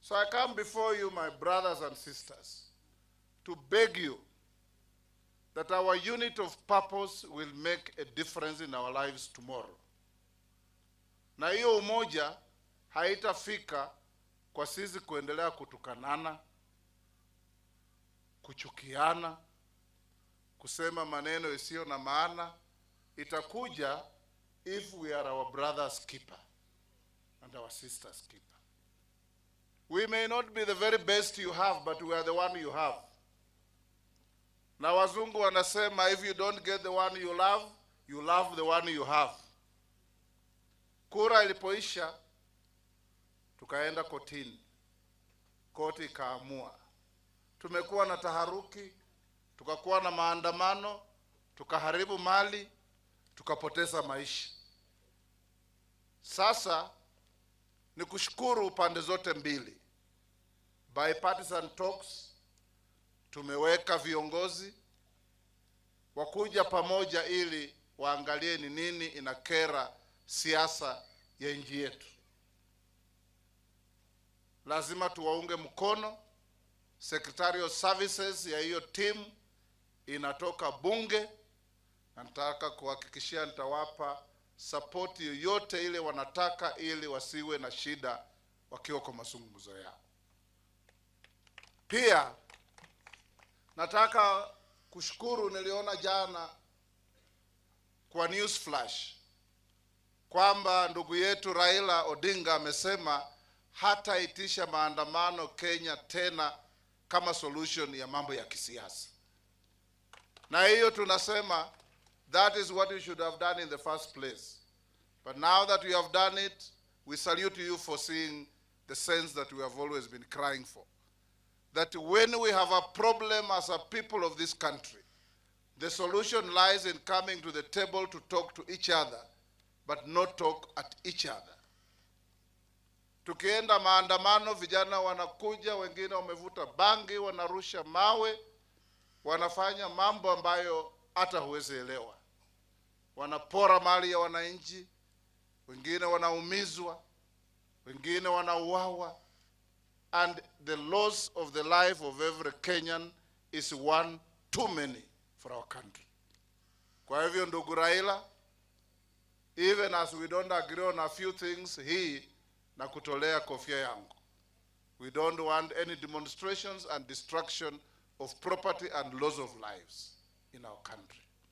So I come before you, my brothers and sisters, to beg you that our unit of purpose will make a difference in our lives tomorrow. Na hiyo umoja haitafika kwa sisi kuendelea kutukanana, kuchukiana, kusema maneno isiyo na maana. Itakuja if we are our brother's keeper and our sister's keeper. We may not be the very best you have, but we are the one you have. Na wazungu wanasema, if you don't get the one you love, you love the one you have. Kura ilipoisha, tukaenda kotini, koti ikaamua. Tumekuwa na taharuki, tukakuwa na maandamano, tukaharibu mali, tukapoteza maisha. Sasa ni kushukuru pande zote mbili. Bipartisan talks, tumeweka viongozi wakuja pamoja ili waangalie ni nini inakera siasa ya nchi yetu. Lazima tuwaunge mkono. Secretarial services ya hiyo timu inatoka Bunge, na nataka kuhakikishia nitawapa support yoyote ile wanataka ili wasiwe na shida wakiwa kwa mazungumzo yao. Pia nataka kushukuru, niliona jana kwa news flash kwamba ndugu yetu Raila Odinga amesema hataitisha maandamano Kenya tena kama solution ya mambo ya kisiasa. Na hiyo tunasema that is what you should have done in the first place. But now that you have done it, we salute you for seeing the sense that we have always been crying for. That when we have a problem as a people of this country, the solution lies in coming to the table to talk to each other, but not talk at each other. Tukienda maandamano, vijana wanakuja, wengine wamevuta bangi, wanarusha mawe, wanafanya mambo ambayo hata huwezi elewa. Wanapora mali ya wananchi, wengine wanaumizwa, wengine wanauawa, and the loss of the life of every Kenyan is one too many for our country. Kwa hivyo, ndugu Raila, even as we don't agree on a few things, hii nakutolea kofia yangu. We don't want any demonstrations and destruction of property and loss of lives in our country.